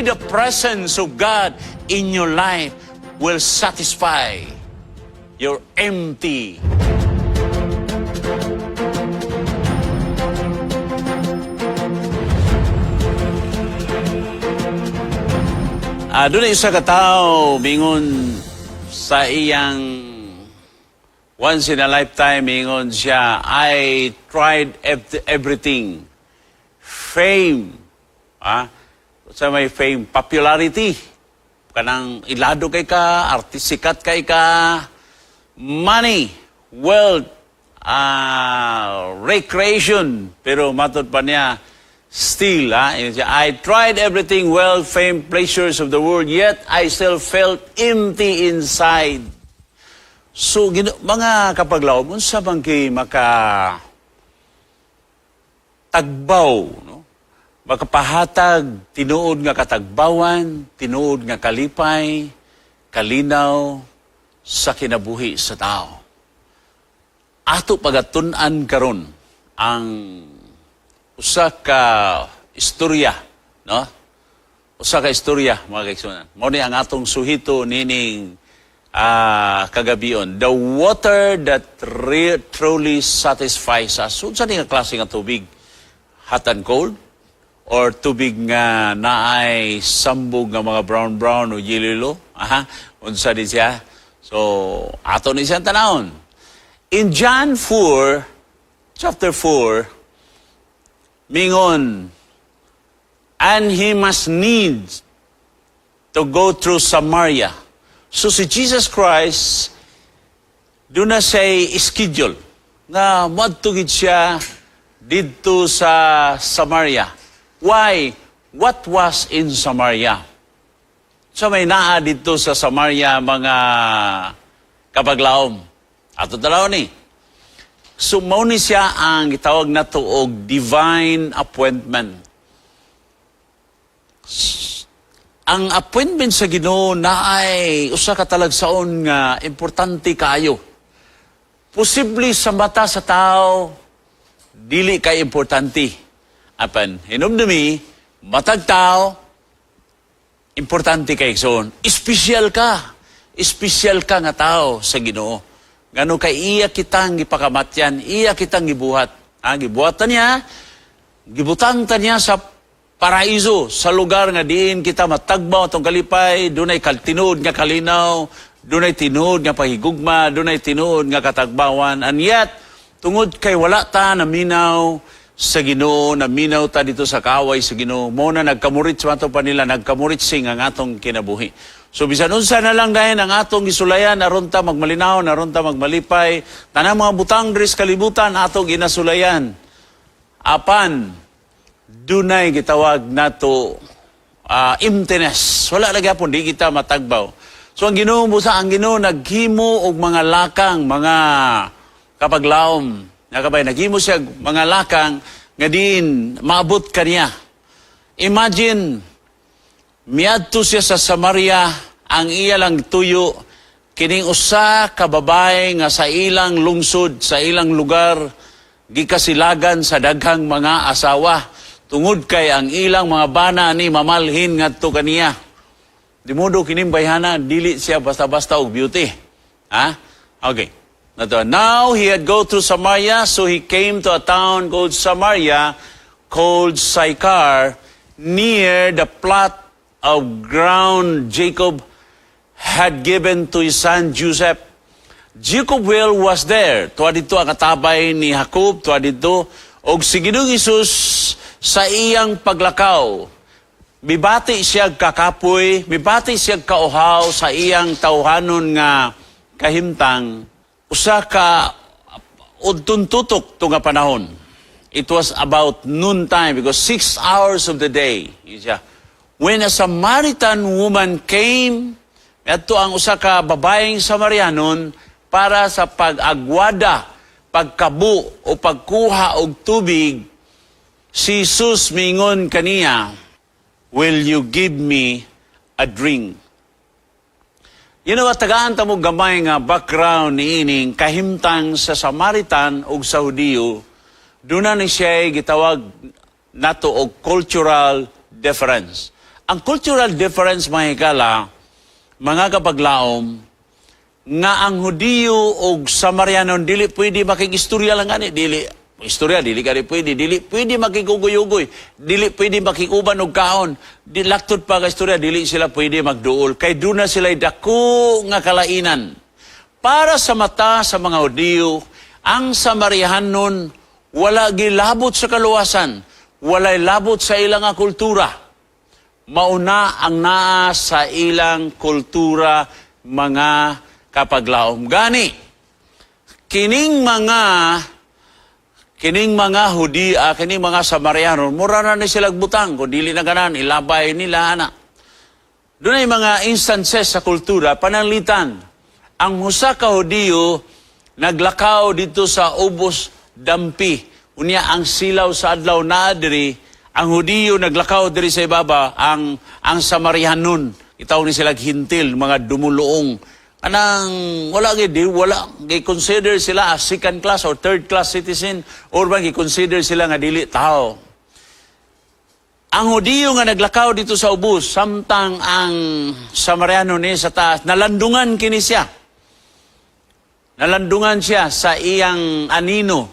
Only the presence of God in your life will satisfy your empty. Doon na isa ka tao, mingon sa iyang once in a lifetime, mingon siya, "I tried everything. Fame." Sa may fame, popularity. Kanang ilado kay ka, artist, sikat kay ka, money, wealth, recreation. Pero matod pa niya, still, I tried everything, wealth, fame, pleasures of the world, yet I still felt empty inside. So, mga kapaglaom, unsa bang kay maka tagbaw, no? Makapahatag tinuod nga katagbawan, tinuod nga kalipay, kalinaw sa kinabuhi sa tao? Ato pagatun-an karon ang usa ka istorya, no? Usa ka istorya, mga kaigsuonan. Mao ni ang atong suhito nining kagabion. The water that truly satisfies us. Unsa ni nga klase nga tubig? Hot and cold? Or tubig nga naay sambog nga mga brown-brown o yellow? Aha, unsa di siya? So, ato ni siyang tanawon. In John 4, chapter 4, mingon, "And he must need to go through Samaria." So si Jesus Christ, doon na siya schedule nga moadto gid siya didto sa Samaria. Why? What was in Samaria? So may naa didto sa Samaria, mga kapaglaom? Ato dalaw ni. So mao ni siya ang gitawag nato og divine appointment. Ang appointment sa Ginoo naay usa ka talagsaon nga importante kaayo. Posible sa mata sa tao dili kay importante. Apan hinumdumi, matag tao importante kay, igsoon. Espesyal ka. Espesyal ka nga tao sa Ginoo. Ngano kay iya kitang gipakamatyan, iya kitang gibuhat. Gibuhatan niya, gibutang ta niya sa paraiso, sa lugar nga diin kita matagbaw atong kalipay, dunay tinuod nga kalinaw, dunay tinuod nga pahigugma, dunay tinuod nga katagbawan. And yet, tungod kay wala ta naminaw sa Ginoo, naminaw ta dito sa kaway sa Ginoo, mo na nagkamurit sa ato pa nila, nagkamurit sing ang atong kinabuhi. So bisan unsa na lang dayon ang atong gisulayan aron ta magmalinaw, aron ta magmalipay, tanang mga butang diri sa kalibutan atong ginasulayan. Apan dunay gitawag nato emptiness. Wala lagi gyapon, di kita matagbaw. So ang Ginoo busa, ang Ginoo naghimo og mga lakang, mga kapaglaom. Nakabay naghimo siya og mga lakang nga diin maabot kaniya. Imagine, miadto siya sa Samaria, ang iya lang tuyo kining usa ka babae nga sa ilang lungsod, sa ilang lugar, gikasilagan sa daghang mga asawa tungod kay ang ilang mga bana ni mamalhin ngadto kaniya. Di modo kining bayhana dili siya basta-basta og beauty. Ha? Okay. Nato. "Now he had go through Samaria, so he came to a town called Samaria, called Sychar, near the plot of ground Jacob had given to his son Joseph. Jacob well was there." Tuwa dito ang katabay ni Jacob, tuwa dito. Og si Ginoong Hesus sa iyang paglakaw, mibati siya kakapoy, mibati siya kauhaw sa iyang tawhanon nga kahimtang, usa ka udtong tutok to nga panahon. It was about noon time because 6 hours of the day. Siya. "When a Samaritan woman came," adto ang usa ka babaeng Samarianon para sa pag-agwada, pagkabo o pagkuha og tubig, si Jesus mingon kaniya, "Will you give me a drink?" You know what, tagaan ta mo gamay nga background ni ining kahimtang sa Samaritan ug sa Hudiyo, doon na ni siya gitawag nato og cultural difference. Ang cultural difference, mga higala, mga kapaglaom, nga ang Hudiyo og Samarianon dili pwede makig-istorya lang gani, dili istorya, dili kani pwede, dili pwede makigugoy-ugoy, dili pwede makikuban og kaon, di laktod pa ka istorya, dili sila pwede magduol kay duna sila dako nga kalainan. Para sa mata sa mga Hudiyo, ang Samarianon wala gilabot sa kaluwasan, walay labot sa ilang nga kultura. Mauna ang naa sa ilang kultura, mga kapaglaom. Gani, kining mga Hudi, kining mga Samariano, mura na ni sila butang, kung dili na ganan, ilabay nila ana. Dunay mga instances sa kultura, pananglitan, ang usa ka Hudiyo naglakaw dito sa ubos dampi. Unya ang silaw sa adlaw naa diri, ang Hudiyo naglakaw diri sa ibaba, ang Samarianon, gitawag ni sila Hentil, mga dumuluong. Anang wala gid di wala gi-consider sila as second class or third class citizen or bang gi-consider sila nga dili tao. Ang Hudiyo nga naglakaw dito sa ubos, samtang ang Samariano ni sa taas, nalandungan kini siya. Nalandungan siya sa iyang anino.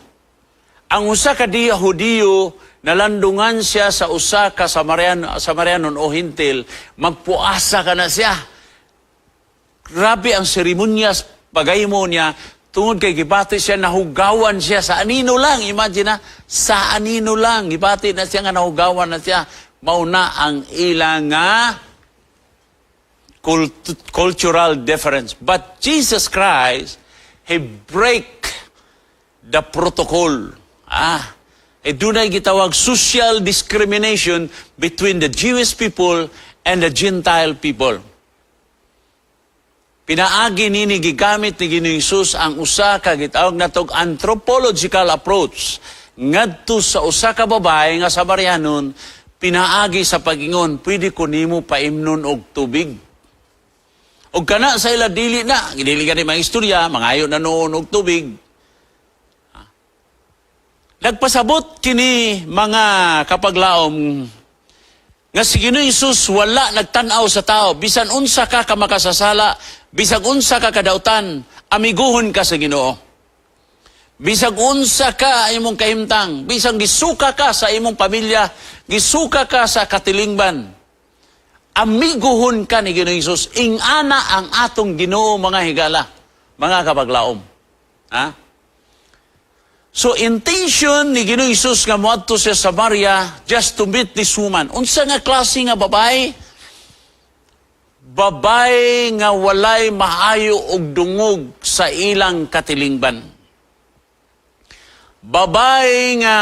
Ang usa ka diya Hudiyo, nalandungan siya sa usa ka Samarianon o Hentil, magpuasa ka na siya. Grabe ang seremonyas pagaymo niya tungod kay gibati siya nahugawan siya sa anino lang. Imagine na, sa anino lang gibati na siya nga nahugawan na siya. Mauna ang ilang nga cultural difference. But Jesus Christ, He break the protocol. Eh dunay gitawag social discrimination between the Jewish people and the Gentile people. Pinaagi nini, gigamit ni Ginoong Hesus ang usa ka gitawag natog anthropological approach ngadto sa usa ka babae nga Samarianon, pinaagi sa pagingon, "Pwede ko nimo paimnon og tubig?" Og kana sa ila dili na, dili gani mga istorya, mangayo na noon og tubig. Nagpasabot kini, mga kapaglaom, nga si Ginoong Hesus wala nagtan-aw sa tao. Bisan unsa ka ka makasasala, bisan unsa ka kadautan, amiguhon ka sa Ginoo. Bisag unsa ka imong kahimtang, bisan gisuka ka sa imong pamilya, gisuka ka sa katilingban, amiguhon ka ni Ginoong Hesus. Ingana ang atong Ginoo, mga higala, mga kapaglaom. Ha? So intention ni Ginoong Hesus nga moadto siya sa Samaria just to meet this woman. Unsa nga klase nga babae? Babae nga walay maayo og dungog sa ilang katilingban. Babae nga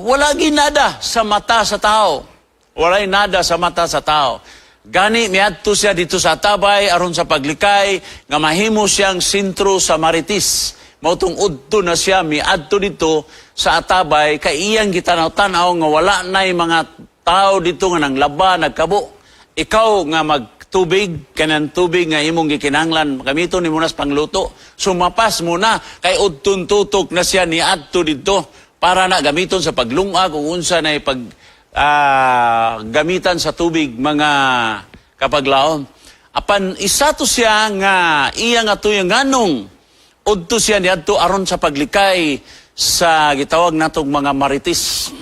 wala ginada sa mata sa tao. Walay nada sa mata sa tao. Gani miadto siya dito sa tabay aron sa paglikay nga mahimo siyang sentro sa marites. Mao tong udto na siya miadto dito sa atabay kay iyang gitanaw-tanaw nga wala nay mga tao dito nga nanglaba, nagkabo. Ikaw nga magtubig, kanang tubig nga imong gikinahanglan gamiton nimo na sa pangluto. Sumapas mo na kay udton tutok na siya niadto dito para na gamiton sa paglungag kung unsa na pag gamitan sa tubig, mga kapaglaom. Apan isa to siya nga iya nga tuyo nganong udto siya niadto aron sa paglikay sa gitawag natong mga marites.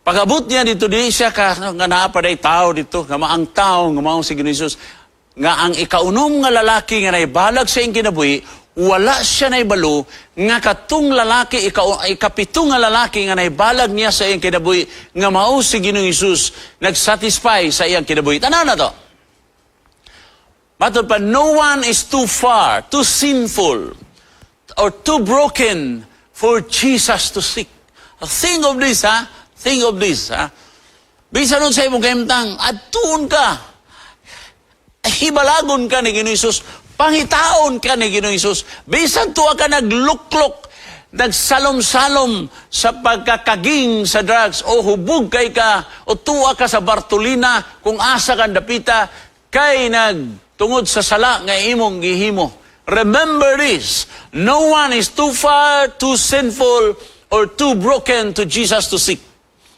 Pag-abot niya dito, di siya ka nga naa pa day tao dito, nga maang tao, nga mao si Ginoong Hesus, nga ang ikaunom nga lalaki nga naibalag sa iyang kinabuhi, wala siya naibalo, nga katong lalaki, ikapito nga lalaki nga naibalag niya sa iyang kinabuhi, nga mao si Ginoong Hesus, nagsatisfy sa iyang kinabuhi. Tanaw na to. Matod pa, no one is too far, too sinful, or too broken for Jesus to seek. Think of this, ha? Think of this, ha? Bisan unsa imong kahimtang, adtuon ka. Hibalagon ka ni Ginoong Hesus. Pangitaon ka ni Ginoong Hesus. Bisan tuwa ka nagluklok, nagsalom-salom sa pagkakaging sa drugs, o hubog kay ka, o tuwa ka sa Bartolina, kung asa kang dapita, kay nagtungod sa sala nga imong gihimo. Remember this, no one is too far, too sinful, or too broken to Jesus to seek.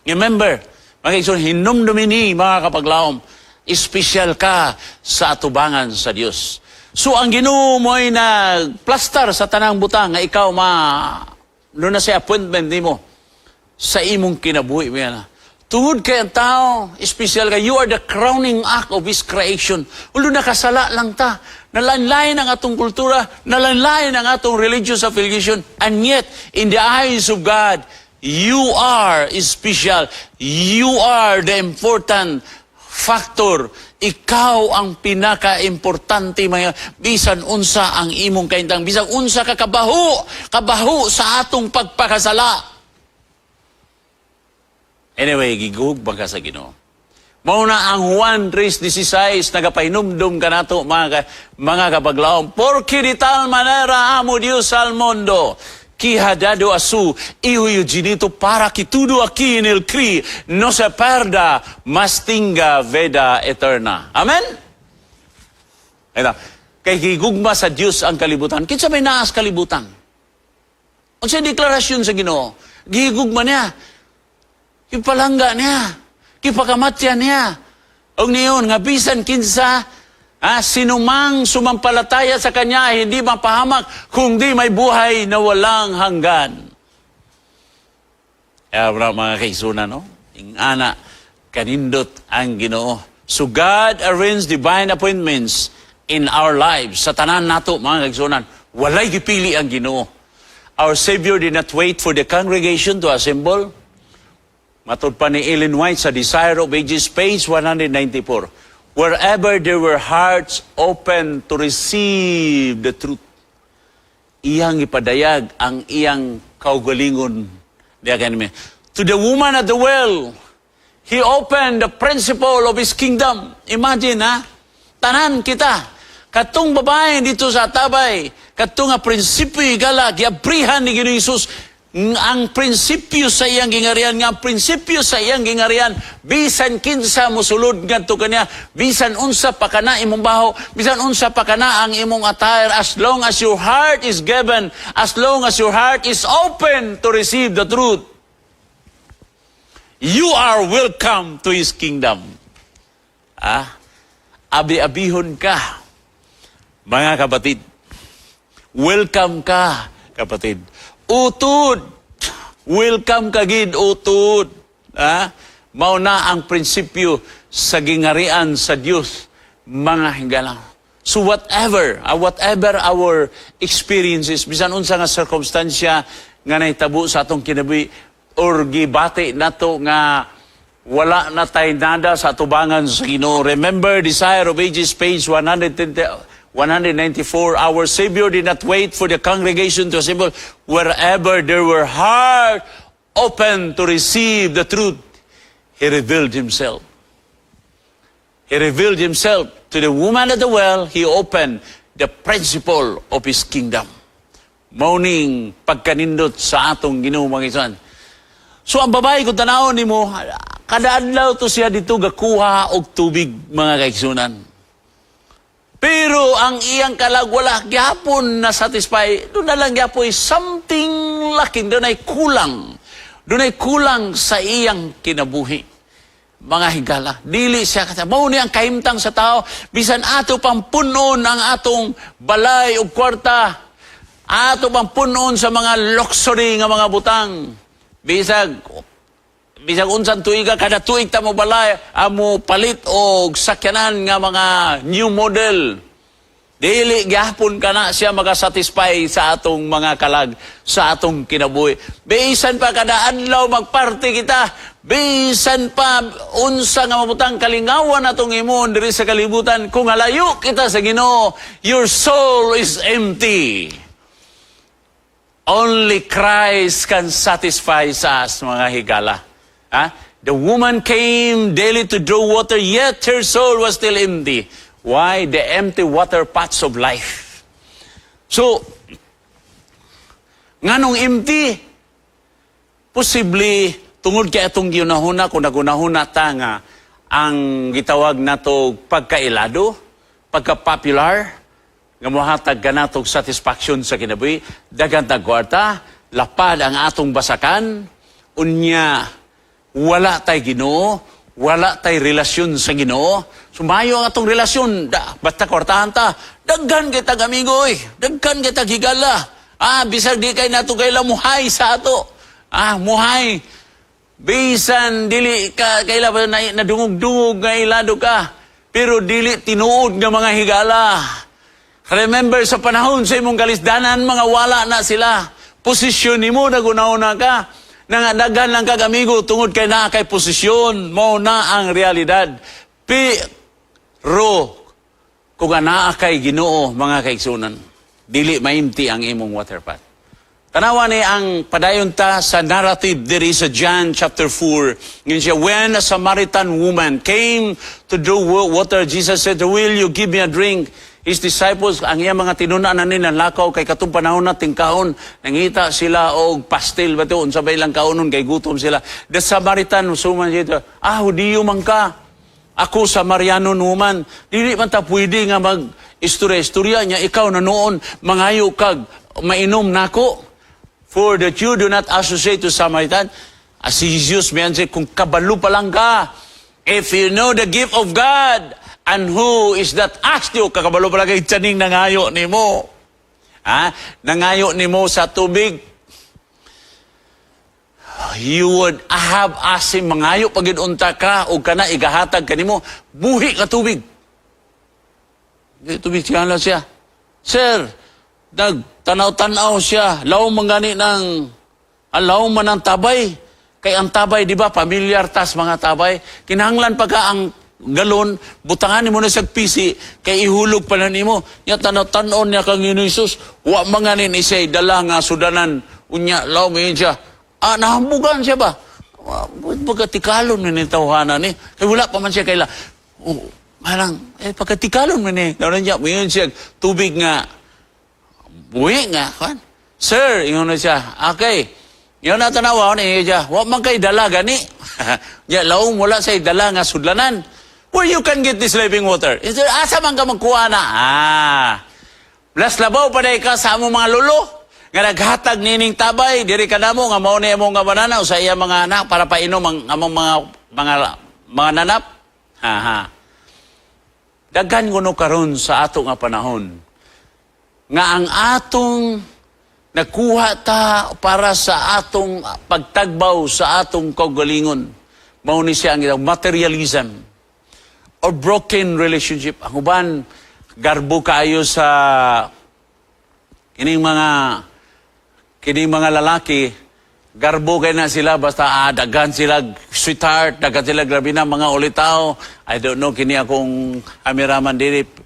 Remember, Mga igsoon, hinumdumi ni mga kapaglaom, espesyal ka sa atubangan sa Dios. So ang Ginoo mo'y nagplastar sa tanang butang nga ikaw ma duna say appointment nimo sa imong kinabuhi mo. Tungod kay ang tao, espesyal ka, you are the crowning act of His creation. Although nakasala lang ta, nalain-lain ang atong kultura, nalain-lain ang atong religious affiliation, and yet, in the eyes of God, you are special. You are the important factor. Ikaw ang pinaka-importante, mga bisan unsa ang imong kahimtang, bisan unsa ka kabaho, kabaho sa atong pagpakasala. Anyway, gigugma ka sa Ginoo. Mao na ang Juan 3:16 nagapahinumdum kanato, mga kapaglaom. "Porque de tal manera amó Dios al mundo que ha dado a su Hijo unigénito para que todo aquel en él cree no se pierda, mas tenga vida eterna." Amen? Ito, kay gigugma sa Dios ang kalibutan. Kinsa may naa sa kalibutan? Unsa deklarasyon sa Ginoo? Gigugma niya. Gipalangga niya. Gipakamatyan niya. Og niyon, nga bisan kinsa, sinumang sumampalataya sa Kanya, hindi mapahamak, kundi may buhay na walang hanggan. Kaya bra, mga kaigsuonan, no? Ingana, kanindot ang Ginoo. So God arranged divine appointments in our lives. Sa tanan nato, mga kaigsuonan, walay gipili ang Ginoo. Our Savior did not wait for the congregation to assemble. Matod pa ni Ellen White sa Desire of Ages, page 194, wherever there were hearts open to receive the truth, iyang ipadayag ang iyang kaugalingon. Diya kanimi. To the woman at the well, He opened the principle of His kingdom. Imagine, ha? Tanan kita. Katong babae didto sa tabay, katong nga prinsipyo higala, giabrihan ni Ginoong Hesus ang prinsipyo sa iyang gingarian, nga ang prinsipyo sa iyang gingarian, bisan kinsa mosulod ngadto kaniya, bisan unsa pa kana imong baho, bisan unsa pa kana ang imong attire, as long as your heart is given, as long as your heart is open to receive the truth, you are welcome to His kingdom. Ah, abi-abihon ka, mga kapatid. Welcome ka, kapatid. Utod. Welcome ka gid, utod. Ha? Mao na ang prinsipyo sa gingarian sa Dios, mga higala. So whatever our experiences, bisan unsa nga sirkumstansya nga nahitabo sa atong kinabuhi or gibati nato nga wala na tay nada sa atubangan sa Ginoo. Remember Desire of Ages, page 120, 194, our Savior did not wait for the congregation to assemble. Wherever there were heart open to receive the truth, He revealed Himself. He revealed Himself to the woman at the well. He opened the principle of His kingdom. Mao ning pagkanindot sa atong Ginoo, mga igsoon. So ang babae, kung tanawon nimo, kada adlaw to siya didto gakuha og tubig, mga kaigsuonan. Pero ang iyang kalag wala gyapon na satisfy, duna lang gyapon something lacking, dunay kulang. Dunay kulang sa iyang kinabuhi. Mga higala, dili siya kasi mao ni ang kahimtang sa tao, bisan ato pang punon ang atong balay ug kwarta, ato pang punon sa mga luxury nga mga butang. Bisag unsang tuiga, kada tuig ta mo balay, amo palit og sakyanan nga mga new model. Dili gyapon kana siya makasatisfy sa atong mga kalag, sa atong kinabuhi. Bisan pa kada adlaw magparty kita, bisan pa unsa nga mabutang kalingawan atong imon diri sa kalibutan, kung alayo kita sa Ginoo, your soul is empty. Only Christ can satisfy us, mga higala. Ha? The woman came daily to draw water, yet her soul was still empty. Why? The empty water pots of life. So, nganong empty? Posible, tungod kay atong giunahuna, kung nagunahuna ta nga, ang gitawag nato pagkailado, pagka-popular, nga mohatag ka natog satisfaction sa kinabuhi, daghan tag kwarta, lapad ang atong basakan, unya, Wala tay Ginoo, wala tay relasyon sa Ginoo. Sumayo ang atong relasyon, da, basta kwartahan ta. Daghan kita amigo oy, daghan kita higala. Bisag di kay nato kay muhay sa ato. Muhay. Bisan dili ka kaila ba na, nadungog-dungog nga ilado ka, pero dili tinuod nga mga higala. Remember sa panahon sa imong kalisdanan, mga wala na sila. Posisyon nimo nagunaw-na ka. Nangadagan lang kag amigo tungod kay naa kay posisyon, mao na ang realidad. Pero kung anaa kay Ginoo, mga kaigsunan, dili maimti ang imong water pot. Tanawa ni ang padayon ta sa narrative diri sa John chapter 4. Ngayon siya, when a Samaritan woman came to draw water, Jesus said, "Will you give me a drink?" His disciples, ang iyang mga tinun-an na nila, lakaw kay katong panahon na tingkaon, nangita sila og pastil ba to, unsa ba ilang kaonon kay gutom sila. The Samaritan woman siya, "Ah, Hudiyo man ka. Ako Samarianon woman. Dili man ta pwede nga mag istorya-istorya niya, ikaw na noon mangayo kag mainom nako. For that you do not associate to Samaritan." As si Jesus miyan siya, "Kung kabalo pa lang ka, if you know the gift of God, and who is that asked you," kakabalo pa lang kay tiyaning nangayo nimo. Ha? Nangayo nimo sa tubig, you would have asked him, mangayo pag unta ka, o kana igahatag kanimo, buhi ka tubig. Di tubig siya lang siya. "Sir," nagtanaw-tanaw siya, lawom man gani ng, ang lawom man ng tabay. Kay ang tabay, di ba, pamilyar tas mga tabay. Kinahanglan pa ka ang galon, butangan nimo na sa pisi, kay ihulog pa na nimo. Nya tanaw-tanaw niya kang Jesus, wa man gani ni siya dala nga sudanan, unya, lawom yun siya. Nahambugan siya ba? Pagkatikalon ni tawhana ni. Kay wala pa man siya kaila. Oh, parang, pagkatikalon man ni. Nauna niya, muyon siya, tubig nga, buhi nga, kan? "Sir," ingon na siya, "okay. Ingon na tanawa, ni siya, wa man kay dala gani. Ya, lawom wala say dala nga sudlanan. Where you can get this living water? Is there, asa man ka magkuha na?" Las labaw pa ka sa among mga lolo nga naghatag nining tabay diri kanamo nga mao ni among nga banana sa iya mga anak para painom ang among mga nanap. Ha ha. Daghan kuno karon sa ato nga panahon nga ang atong nakuha ta para sa atong pagtagbaw sa atong kaugalingon, mao ni siya ang materialism or broken relationship. Ang uban garbo kaayo sa kining mga lalaki, garbo kay na sila basta daghan sila sweetheart, daghan sila, grabe na mga ulitaw. I don't know, kini akong cameraman diri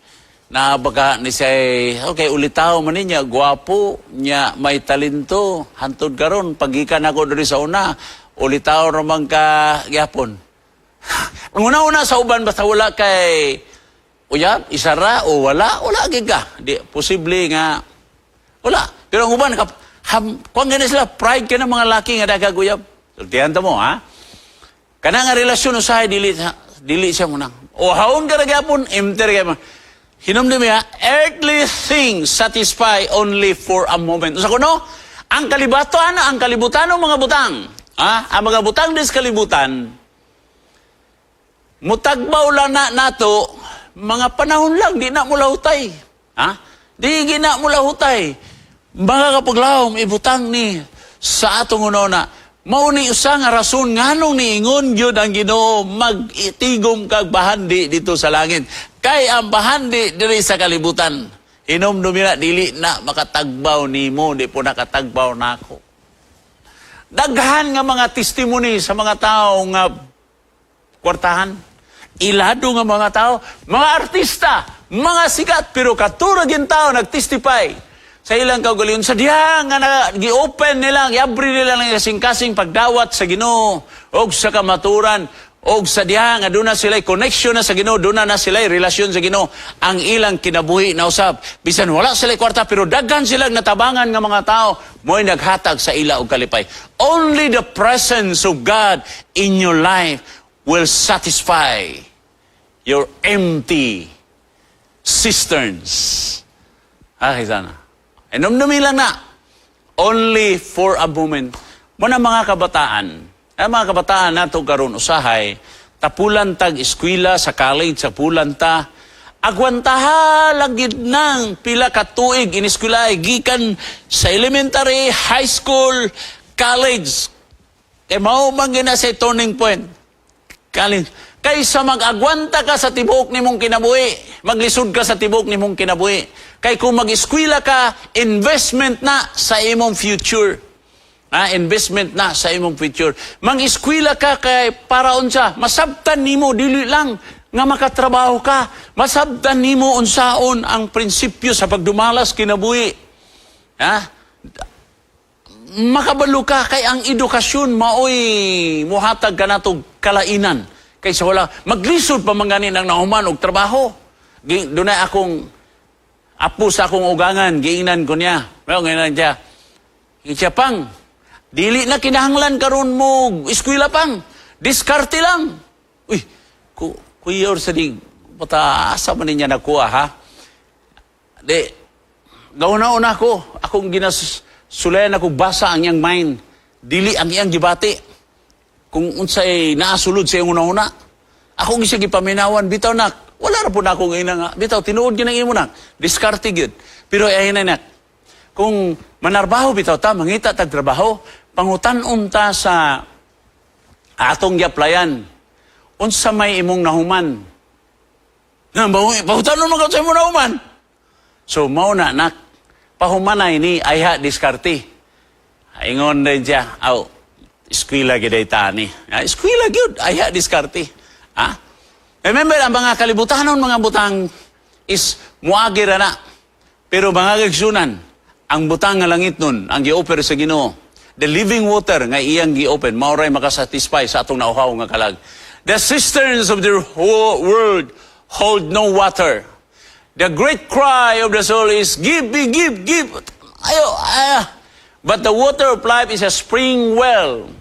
na baka ni say, okay, ulitaw man niya, gwapo niya, may talento hantod karon pagikan ako diri sa una, ulitaw ra man ka gyapon. Ang una-una sa uban, basta wala kay uyab, isara o wala, wala gid ka. Di posible nga wala. Pero ang uban kap ham, kuan gani sila, pride ka ng mga laki nga dagag uyab. Sultihan ta mo, ha? Kana nga relasyon usahay dili dili siya munang. O haon ka ra gyapon, empty ra gyapon. Hinumdumi ha, earthly things satisfy only for a moment. Usa kuno, ang kalibatan, ang kalibutan ng mga butang. Ha? Ang mga butang des kalibutan, mutagbaw lang na nato, mga panahon lang, di na mo lahutay. Ha? Di gina mo lahutay. Mga kapaglawom, ibutang ni sa atong una. Mao ni usa nga rason nganong niingon gyud ang Ginoo, magtigom kag bahandi dito sa langit. Kay ang bahandi diri sa kalibutan, hinumdumi na, dili na makatagbaw nimo, di po nakatagbaw nako. Daghan nga mga testimony sa mga tao nga kwartahan. Ilado nga mga tao, mga artista, mga sikat, pero katurag yung tao nagtestify sa ilang kaugalingon. Sa diha nga na, gi-open nila, gi-abri nila ng kasing-kasing pagdawat sa Ginoo og sa kamaturan og sa diha nga doon na sila connection na sa Ginoo, doon na sila relasyon sa Ginoo, ang ilang kinabuhi na usab. Bisan wala sila kwarta, pero daghan silang natabangan nga mga tao, mo'y naghatag sa ila og kalipay. Only the presence of God in your life will satisfy your empty cisterns. Ah, sana. Hinumdumi lang na. Only for a moment. Muna mga kabataan, Ang mga kabataan nato karon usahay, tapulan tag eskwela sa college, tapulan ta, agwantaha lang gid nang pila ka tuig ineskwela gikan sa elementary, high school, college. Kay mao man gyud na sa turning point. College. Kaysa mag-agwanta ka sa tibuok nimong kinabuhi, maglisod ka sa tibuok nimong kinabuhi. Kay kung mag-eskwela ka, investment na sa imong future. Ah, investment na sa imong future. Mang-eskwela ka kay para unsa, masabtan nimo dili lang nga makatrabaho ka, masabtan nimo unsaon ang prinsipyo sa pagdumalas kinabuhi. Ha? Makabalo ka kay ang edukasyon maoy muhatag kanatog kalainan kaysa wala. Maglisod pa man gani nang nahuman og trabaho. Dunay akong apo sa akong ugangan, giingnan ko niya. Mao ngayon siya. Siya pang, dili na kinahanglan karon mo eskwela pang. Diskarte lang. Uy, kuya or sa di, bata, asa man niya nakuha, ha? Di, gauna-una ko, akong ginasulayan ako basa ang iyang mind. Dili ang iyang gibati. Kung unsay naasulod sa iyang una-una. Akong siya gipaminawan, bitaw nak, wala ra po na akong ina nga. Bitaw, tinuod gyud ang imo nak. Diskarte gyud. Pero ay na nak, kung manarbaho bitaw ta, mangita tag trabaho, pangutan-on ta sa atong gi-applyan. Unsa may imong nahuman? Na, pangutan-on man ka sa imong nahuman. So, mao na, nak, pahumanay ni ayha diskarte. Ingon din siya, aw, eskwela gyud ta ni. Ah, eskwela gyud, ayha diskarte. Ha? Remember, ang mga kalibutanon, mga butang is muagi ra na. Pero mga kaigsuonan, ang butang nga langit nun, ang gi-offer sa Ginoo, the living water nga iyang gi-open, mao ray makasatisfy sa atong nauhaw nga kalag. The cisterns of the whole world hold no water. The great cry of the soul is, "Give me, give, give." Ayo, ah. But the water of life is a spring well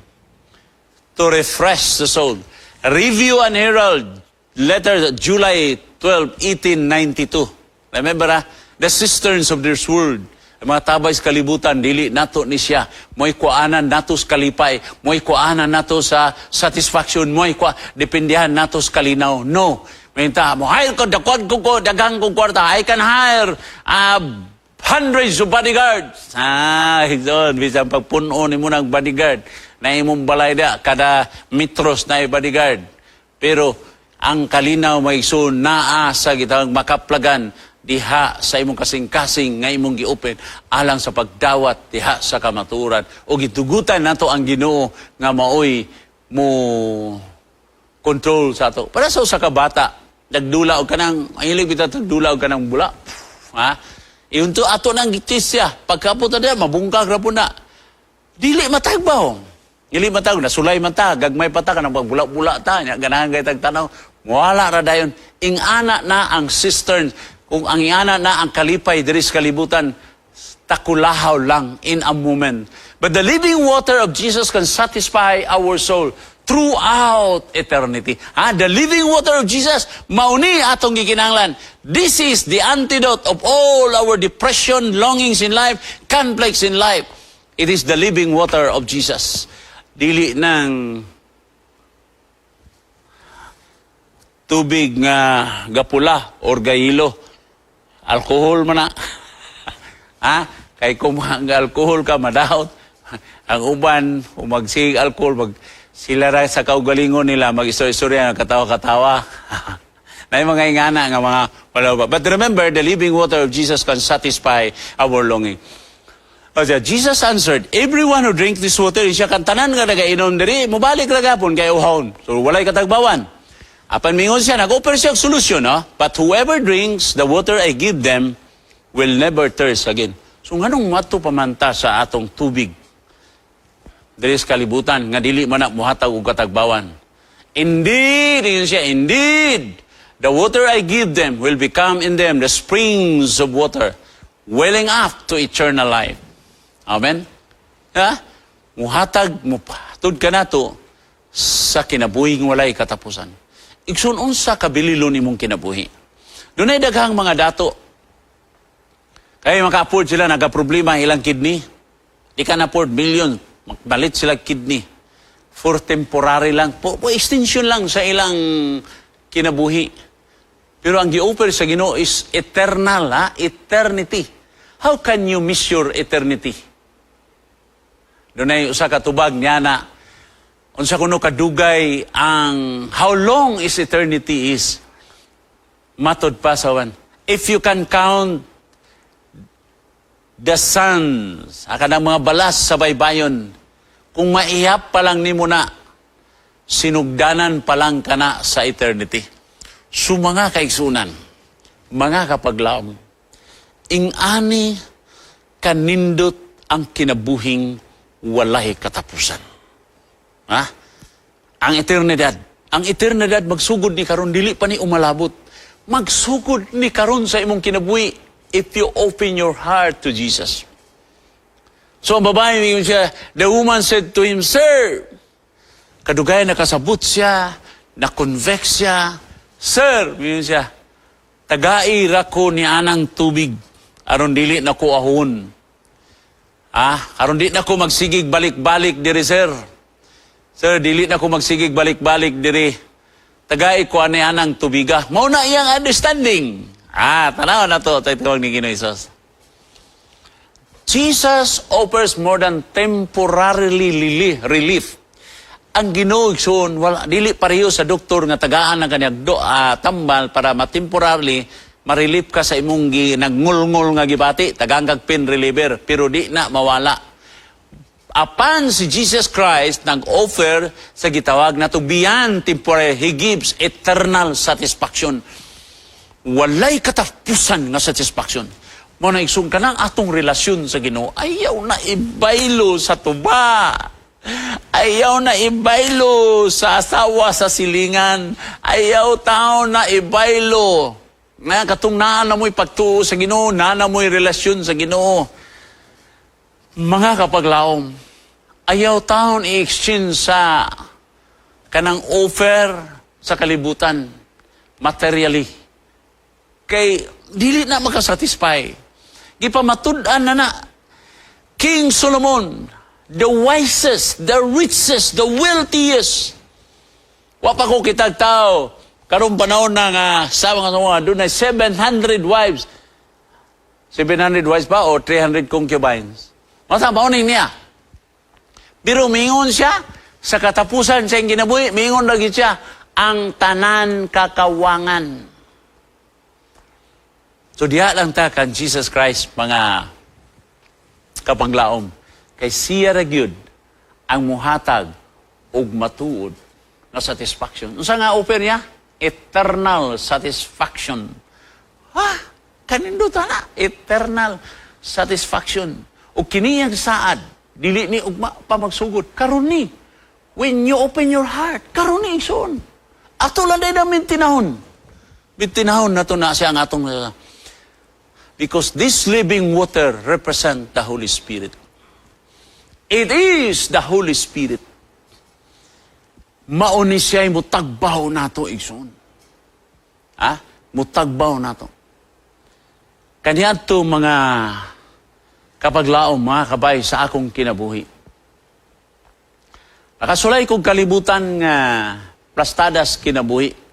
to refresh the soul. Review and Herald, letter July 12, 1892. Remember, ah, the cisterns of this world. Ang mga tabay sa kalibutan, dili nato ni siya. Mo'y kuanan nato sa kalipay, mo'y kuanan nato sa satisfaction, mo'y kuha, dependihan nato sa kalinaw. No. Minta, mo hire ko, dakwad ko, daghang ko kwarta. I can hire hundreds of bodyguards. Ah, doon, bisan pagpuno ni mo ng bodyguard, na imong balay da, kada metros na bodyguard. Pero ang kalinaw may so naa sa gitawag makaplagan diha sa imong kasing-kasing nga imong gi-open alang sa pagdawat diha sa kamatuoran o gitugutan nato ang Ginoo nga maoy mo control sa ato. Para sa usa ka bata, nagdula og kanang mahilig bitaw nagdula og kanang bula. Ha? Iyon to ato nang gitis siya. Pagkapot na diya, mabungkag ra po na. Dili matagbaw. Dili matag nasulay man ta, gagmay pa ta kanang pagbula-bula ta, nya ganahan kay tag tanaw. Wala ra dayon. Ingana na ang cistern, kung ang ingana na ang kalipay diri sa kalibutan, takulahaw lang in a moment. But the living water of Jesus can satisfy our soul throughout eternity. Ah, the living water of Jesus, mauni atong gikinahanglan. This is the antidote of all our depression, longings in life, conflicts in life. It is the living water of Jesus. Dili nang tubig nga gapula or gahilo. Alkohol man na. Ha? Kay kung ang alkohol ka, madaot. Ang uban, kung magsig alkohol, mag, sila ra sa kaugalingon nila, mag-istorya-istorya, katawa-katawa. Na yung mga ingana nga mga wala ba. But remember, the living water of Jesus can satisfy our longing. O siya, Jesus answered, "Everyone who drink this water," siya kan tanan nga nagainom diri, mubalik ra gapon kay uhawon. So walay katagbawan. Apan mingon siya, nag-offer siya og solusyon, no? "But whoever drinks the water I give them will never thirst again." So nganong mato pamanta sa atong tubig diri sa kalibutan nga dili man na muhatag og katagbawan? "Indeed," ingon siya, "indeed, the water I give them will become in them the springs of water, welling up to eternal life." Amen? Ha? Muhatag, mupatud ka nato sa kinabuhing walay katapusan. Igsoon, unsa kabililon imong kinabuhi? Dunay daghang mga dato. Kaya maka-afford sila, nagka-problema ang ilang kidney. Di ka na-afford million, magbalit sila kidney. For temporary lang, po extension lang sa ilang kinabuhi. Pero ang gi-offer sa Ginoo is eternal, ha? Eternity. How can you miss your eternity? Dunay usa ka tubag niya na unsa kuno kadugay ang how long is eternity is matod pa sa one. If you can count the sands, kanang mga balas sa baybayon, kung maihap pa lang nimo na, sinugdanan pa lang kana sa eternity. So mga kaigsunan, mga kapaglaom, ing-ani kanindot ang kinabuhing walay katapusan. Ha? Ang eternidad. Ang eternidad magsugod ni karon, dili pa ni umalabot. Magsugod ni karon sa imong kinabuhi if you open your heart to Jesus. So ang babae, mingon siya, the woman said to him, "Sir," kadugay nakasabot siya, na-convict siya. "Sir," mingon siya, "tagai ra ko ni anang tubig, aron dili na ko ahon. Ah, aron di na ko magsigig balik-balik diri, sir. Sir, dili na ko magsigig balik-balik diri. Tagai ko ani anang tubiga." Mao na iyang understanding. Ah, tanaw na to, tawag ni Ginoo Hesus. Jesus offers more than temporarily relief. Ang Ginoo, igsoon, wala dili pareho sa doktor nga tagaan ng kanyang tambal para ma-temporarily ma-relief ka sa imong nagngulngol nga gibati, tagaan kag pain reliever, pero di na mawala. Apan si Jesus Christ nag-offer sa gitawag na to beyond temporary, He gives eternal satisfaction. Walay katapusan nga satisfaction. Mao na, igsoon, kanang atong relasyon sa Ginoo, ayaw na ibaylo sa tuba. Ayaw na ibaylo sa asawa sa silingan. Ayaw tao na ibaylo. Nga katong naa na mo'y pagtuo sa Ginoo, naa na mo'y relasyon sa Ginoo. Mga kapaglaom, ayaw taon i-exchange sa kanang offer sa kalibutan materially. Kay dili na makasatisfy. Gipamatud-an na na King Solomon, the wisest, the richest, the wealthiest. Wa pa ko kitag tao karong panahon na nga sa mga mga dunay 700 wives. 700 wives ba o 300 concubines? Masa mao niya. Pero mingon siya sa katapusan sa iyang kinabuhi, mingon lagi siya, ang tanan kakawangan. So diha lang ta kan Jesus Christ, mga kapanglaom. Kay siya ra gyud ang muhatag og matuod na satisfaction. Unsa nga offer niya? Eternal satisfaction. Ha? Kanindot na. Eternal satisfaction. O kini ang saad, dili ni ugma pa magsugod. Karon ni. When you open your heart, karon ni, igsoon. Ato lang din namin tinahon. Tinahon na to na siya ang atong. Because this living water represent the Holy Spirit. It is the Holy Spirit. Mao ni siya mutagbaw nato, igsoon. Ha? Mutagbaw nato. Kaniadto, mga kapaglaom, mga kabay sa akong kinabuhi. Nakasulay kong kalibutan nga plastadas kinabuhi.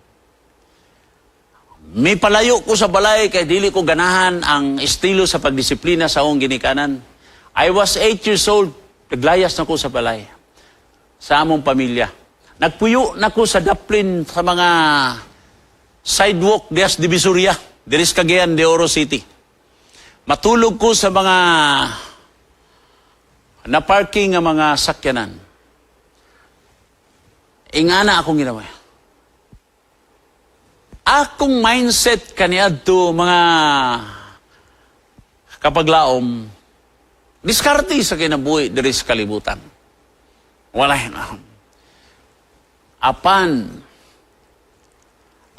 May palayo ko sa balay kay dili ko ganahan ang estilo sa pagdisiplina sa akong ginikanan. I was 8 years old, naglayas na ko sa balay sa among pamilya. Nagpuyo na ko sa daplin sa mga sidewalk dias Divisoria, diris Cagayan de Oro City. Matulog ko sa mga na parking nga mga sakyanan. Ingana akong ginawa. Akong mindset kaniadto, mga kapaglaom, diskarte sa kinabuhi diri sa kalibutan. Wala na. Apan,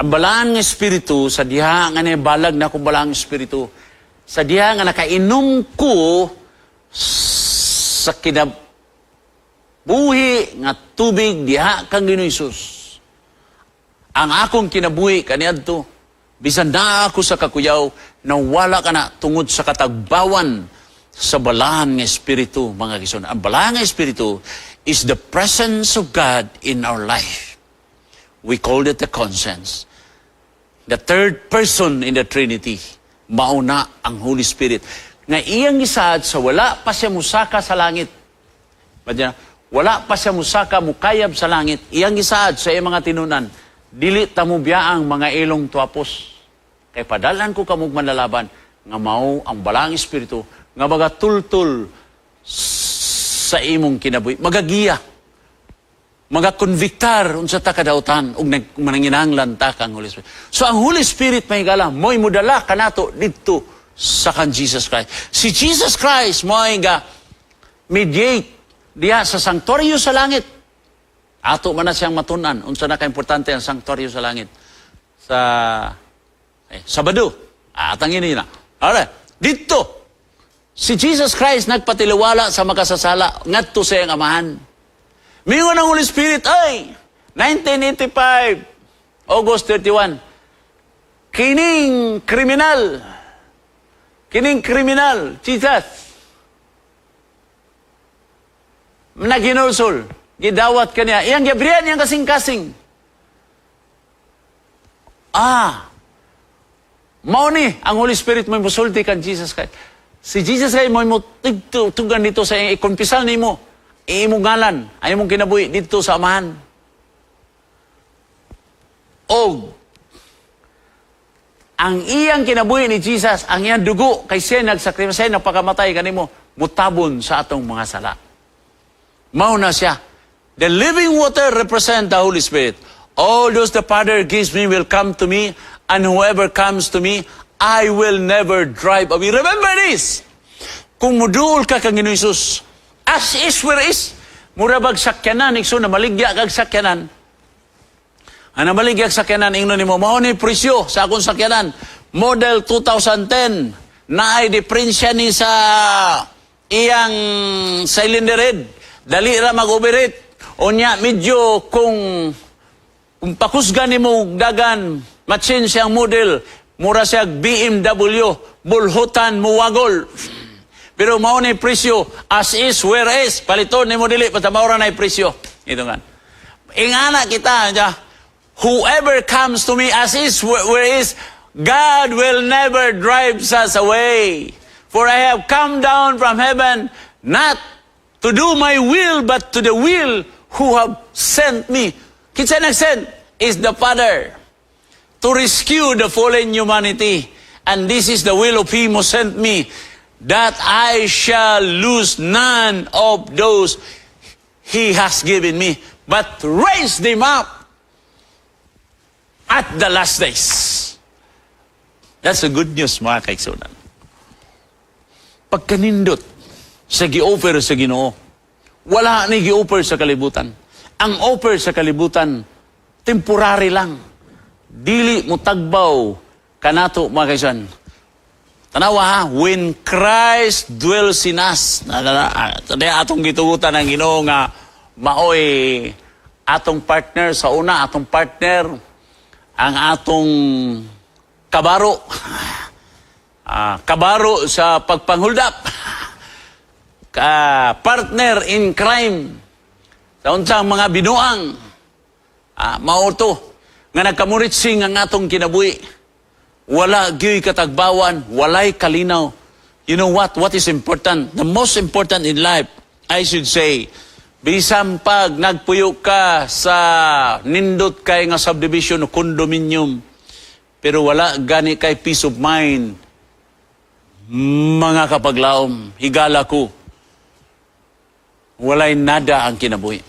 ang balaan nga espiritu, sa diha nga balag na akong balaan nga espiritu, sa diha nga nakainom ko sa kinabuhi nga tubig diha kang Ginoo Hesus. Ang akong kinabuhi kaniadto, bisan naa ako sa kakuyaw, nawala ka na tungod sa katagbawan sa balaan nga espiritu, mga igsoon. Ang balaan nga espiritu is the presence of God in our life. We call it the conscience. The third person in the Trinity, mao na ang Holy Spirit. Nga iyang gisaad sa wala pa siya musaka sa langit. Badya, wala pa siya musaka, mukayab sa langit. Iyang gisaad sa iyang mga tinunan, "Dili ta mo biyaang mga ilong tuapos. Kay padalan ko kamog manlalaban nga mao ang Balaang Espiritu nga magatultul sa imong kinabuhi, magagiya, magakonviktar unsa ta kadautan ug mananginahanglan ta kang Holy Spirit." So ang Holy Spirit, mga higala, mo'y modala kanato didto sa kan Jesus Christ. Si Jesus Christ mo'y ga mediate diha sa sanktuaryo sa langit. Ato man na siyang matun-an unsa na ka-importante ang sanktuaryo sa langit. Sa Sabado, atang ini na. Alright, dito si Jesus Christ nagpatiliwala sa makasasala ngadto sa iyang Amahan. Mingon ang Holy Spirit, "Ay, 1985, August 31, kining kriminal, Jesus, naginulsol, gidawat kaniya, iyang giabrihan iyang kasing-kasing. Ah, mao ni ang Holy Spirit mo musulti kan Jesus Christ. Si Jesus Christ mo tugan dito sa iyang ikumpisal nimo, imong ngalan, ay imong kinabuhi dito sa Amahan. Og ang iyang kinabuhi ni Jesus, ang iyang dugo, kay siya nagsakripisyo, siya nagpakamatay kanimo, mutabon sa atong mga sala. Mao na siya. The living water represent the Holy Spirit. All those the Father gives me will come to me, and whoever comes to me, I will never drive away." Remember this! Kung muduol ka kang Ginoong Hesus, as is where is, mura bag sakyanan, igsoon na maligya kag sakyanan, ang namaligya sakyanan, ingnon nimo, "Mao ni presyo sa akong sakyanan. Model 2010, naay diferensya ni sa iyang cylinder head. Dali ra mag-overheat. Unya, medyo kung pakusgan nimo dagan, ma-change siyang model, mura siya BMW, bulhutan muwagol. Pero mao ni presyo, as is, where is, paliton nimo dili, basta mao ra na presyo." Ito nga. Ingana kita, dya, whoever comes to me as is, where is, God will never drive us away. "For I have come down from heaven not to do my will, but to the will who have sent me." Kinsa nag-send? Is the Father. "To rescue the fallen humanity. And this is the will of Him who sent me, that I shall lose none of those He has given me, but raise them up at the last days." That's the good news, mga kaigsunan. Pagkanindot sa gi-offer sa Ginoo, wala ni gi-offer sa kalibutan. Ang offer sa kalibutan, temporary lang. Dili mo tagbaw kanato, mga kaigsunan. Tanawa ha, when Christ dwells in us, atong gitugutan ang Ginoo nga maoy atong partner sa una, atong partner, ang atong kabaro. Kabaro sa pagpanghuldap. Ka partner in crime. Sa unsang mga binuang. Mao to nga nagkamuritsing ang atong kinabuhi. Wala gyuy katagbawan, walay kalinaw. You know what? What is important? The most important in life, I should say, bisan pag nagpuyo ka sa nindot kay nga subdivision o condominium, pero wala gani kay peace of mind, mga kapaglaom, higala ko, walay nada ang kinabuhi.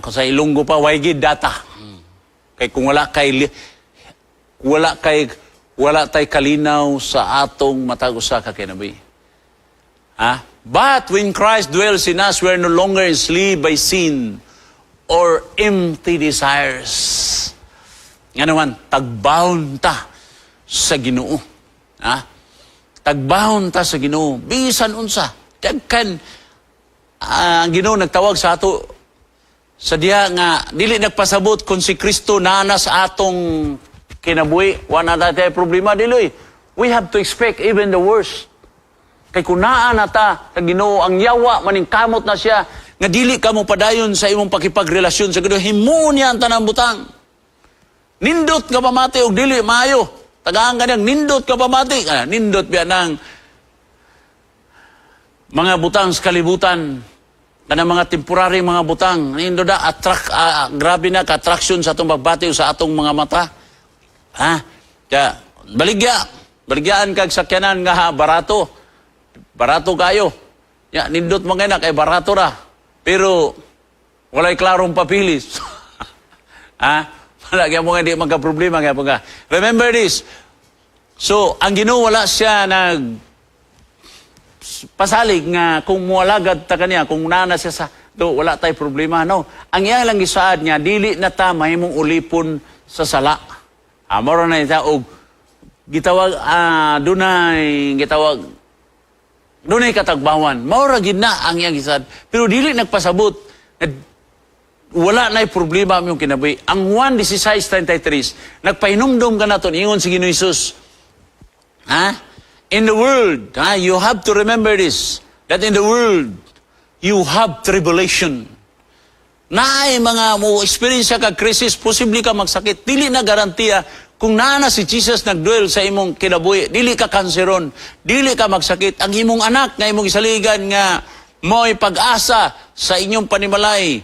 Kung sa Ilonggo pa, way gid data. Kay kung wala tay kalinaw sa atong matag usa ka kinabuhi. Ha? But when Christ dwells in us, we are no longer enslaved by sin or empty desires. Nga naman, tagbawon ta sa Ginoo. Ha? Tagbawon ta sa Ginoo. Bisan unsa. Dagkan ang Ginoo nagtawag sa ato sa diha nga dili nagpasabot kung si Kristo naa na sa atong kinabuhi, wala na tayo problema, dili. We have to expect even the worst. Kay kung naa na ta sa Ginoo, ang yawa maningkamot na siya Nga dili ka mo padayon sa imong pakipagrelasyon sa Ginoo. Himuon niya ang tanang butang. Nindot ka pamati og dili maayo. Tagaan ka niyang nindot ka pamati. Ah, nindot biya ng mga butang sa kalibutan, kanang mga temporary mga butang. Nindot na attract, grabe na ka attraction sa atong pagbati o sa atong mga mata. Ha? Kaya, baligya. Baligyaan kag sakyanan nga ha, barato. Barato kayo. Ya, nindot mga na kay barato ra. Pero walay klarong papilis. Ha? Wala kaya mo nga di magka-problema kaya ka. Remember this. So, ang Ginoo, wala siya nag pasalig nga kung mualagad ta kaniya, kung nana siya sa do, wala tay problema, no. Ang iya lang gisaad niya, dili na ta mahimong ulipon sa sala. Mao na ita og gitawag, dunay gitawag, dunay katagbawan. Mao ra gid na ang iyang gisaad. Pero dili nagpasabot nga wala na'y problema ang iyong kinabuhi. Ang Juan 16:33, nagpahinumdum ka naton, ingon si Ginoo Hesus. Ha? In the world, ha, you have to remember this, that in the world, you have tribulation. Naay mga mo experience ka crisis, posible ka magsakit. Dili na garantiya kung naa na si Jesus nagdwell sa imong kinabuhi, dili ka kanseron, dili ka magsakit. Ang imong anak nga imong isaligan nga mo'y pag-asa sa inyong panimalay,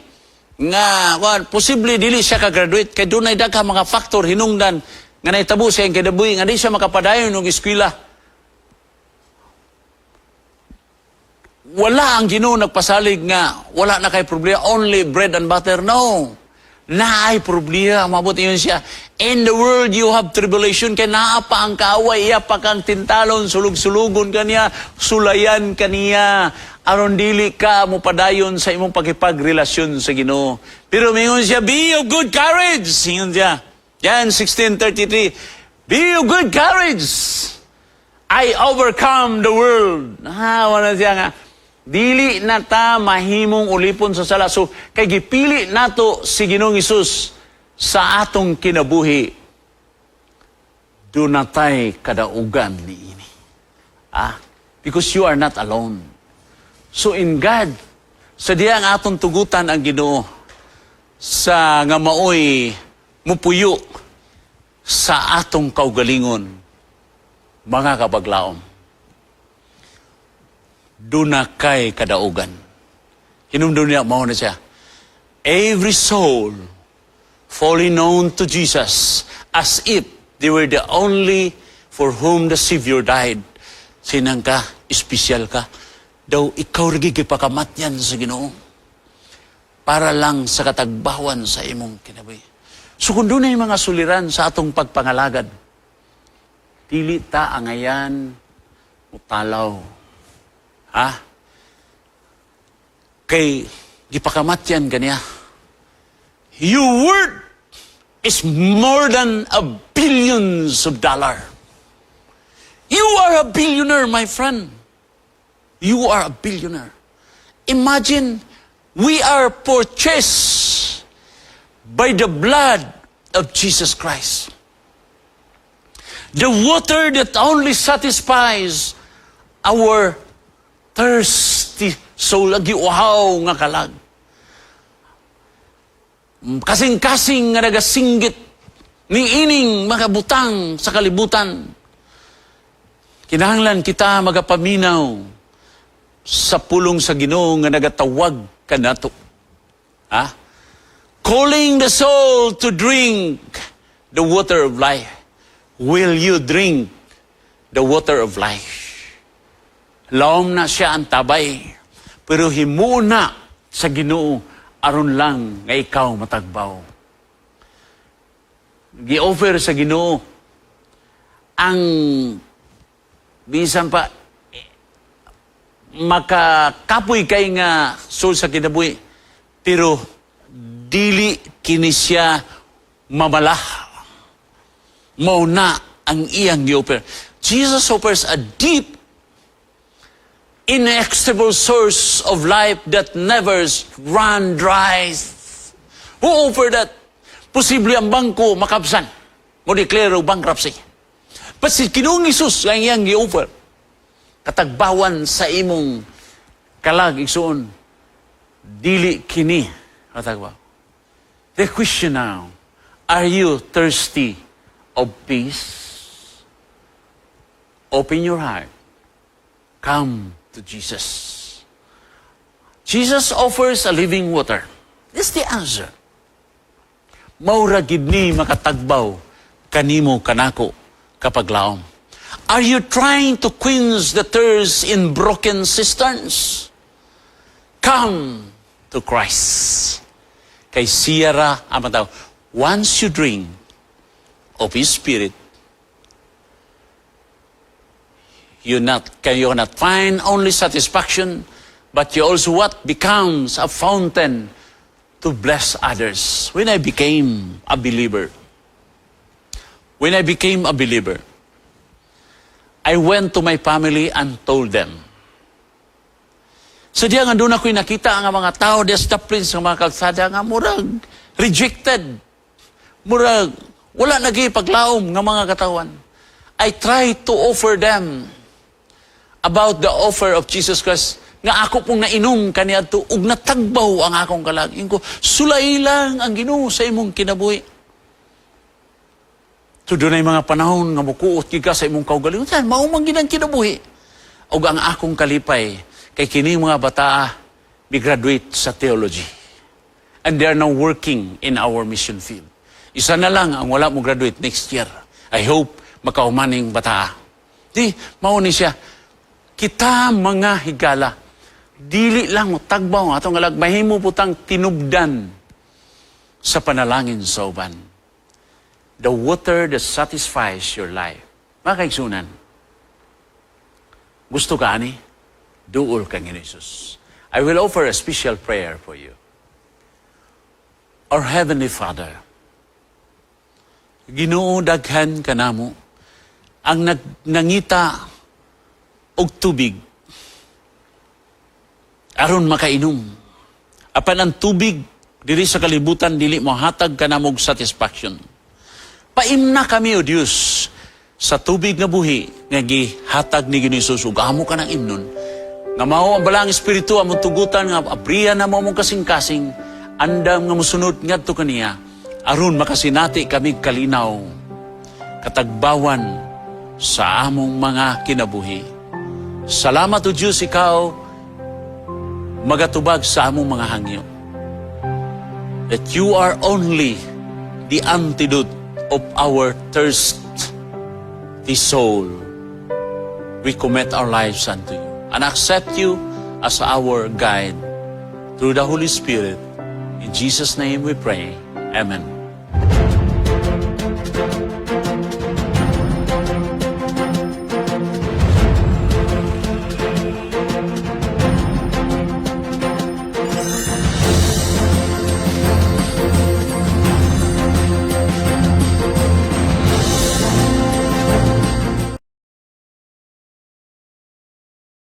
nga kuan, posible dili siya ka-graduate kay dunay daghang mga factor hinungdan nga nahitabo sa iyang kinabuhi nga di siya makapadayon og eskwela. Wala ang Ginoo nagpasalig nga wala na kay problema, only bread and butter. No. Naay problema, mabot yun siya. "In the world you have tribulation," kay naa pa ang kaaway, iya pa kang tintalon, sulug-sulugon kaniya, sulayan kaniya, aron dili ka mopadayon sa imong pakipagrelasyon sa Ginoo. Pero mingon siya, "Be of good courage." Ingon siya. Yan, 16:33. "Be of good courage. I overcome the world." Ha, wala siya nga. Dili na ta mahimong ulipon sa sala. So, kay gipili nato si Ginoong Hesus sa atong kinabuhi, duna tay kadaugan niini. Ah, because you are not alone. So in God, sa diya ang atong tugutan ang Ginoo sa nga maoy mupuyo sa atong kaugalingon, mga kabaglaom, duna kay kadaugan. Hinumdum niya, mao na siya. Every soul fully known to Jesus as if they were the only for whom the Savior died. Sinang ka, espesyal ka. Daw ikaw lagi gipakamatyan sa Ginoo para lang sa katagbawan sa imong kinabuhi. So kung dunay mga suliran sa atong pagpangalagad, dili ta angayan mutalaw. Ha? Kay gipakamatyan kaniya. Your worth is more than a billions of dollar. You are a billionaire, my friend. You are a billionaire. Imagine, we are purchased by the blood of Jesus Christ. The water that only satisfies our thirsty soul, ang giuhaw nga kalag. Kasing-kasing nga nagasinggit ni ining mga butang sa kalibutan. Kinahanglan kita magapaminaw sa pulong sa Ginoo nga nagatawag kanato. Ha? Calling the soul to drink the water of life. Will you drink the water of life? Lawom na siya ang tabay. Pero himuon na sa Ginoo aron lang nga ikaw matagbaw. Gi-offer sa Ginoo ang bisan pa eh, makakapoy kay nga soul sa kinabuhi, pero dili kini siya mamala. Mao na ang iyang gi-offer. Jesus offers a deep, inexhaustible source of life that never run dry. Who offer that? Posible ang bangko makabsan. Mo declare og bankruptcy. But si Ginoong Hesus ang iyang gi-offer. Katagbawan sa imong kalag, igsuon. Dili kini. Matagba. The question now, are you thirsty of peace? Open your heart. Come to Jesus. Jesus offers a living water. That's the answer. Mao ra gyud ni makatagbaw kanimo kanako kapag laom. Are you trying to quench the thirst in broken cisterns? Come to Christ. Kay siya ra ang tao. Once you drink of His Spirit, you not find only satisfaction, but you also what becomes a fountain to bless others. When I became a believer, I went to my family and told them. Sa diya nga doon ako'y nakita ang mga tao diya sa daplin sa mga kalsada nga murag rejected. Murag wala nagi paglaom nga mga katawan. I tried to offer them about the offer of Jesus Christ nga ako pong nainom kaniadto ug natagbaw ang akong kalag. Ingon ko, "Sulay lang ang Ginoo sa imong kinabuhi." So dunay mga panahon nga mukuot gyud ka sa imong kaugalingon. Yan, mao man gyud ang kinabuhi. Ug ang akong kalipay kay kini mga bataa mi-graduate sa theology. And they are now working in our mission field. Isa na lang ang wala mo graduate next year. I hope makahumaning bataa. Di, mao ni siya. Kita mga higala, dili lang mo tagbaw ang atong kalag, mahimo pud tang tinubdan sa panalangin sa uban. The water that satisfies your life. Mga kaigsunan, gusto ka ani? Duol kang Jesus. I will offer a special prayer for you. Our Heavenly Father, Ginoo, daghan kanamo ang nangita og tubig aron makainom. Apan ang tubig diri sa kalibutan dili mohatag kanamo og satisfaction. Paimna kami, O Dios, sa tubig nga buhi nga gihatag ni Ginoo Jesus ug amo ka nang imnon. Nga mao ang Balaang Espiritu among tugutan nga abrihan na mo among kasing-kasing andam nga mosunod ngadto kaniya aron makasinati kami kalinaw, katagbawan sa among mga kinabuhi. Salamat, O Diyos, ikaw magatubag sa among mga hangyo. That you are only the antidote of our thirst, the soul. We commit our lives unto you and accept you as our guide through the Holy Spirit. In Jesus' name we pray. Amen.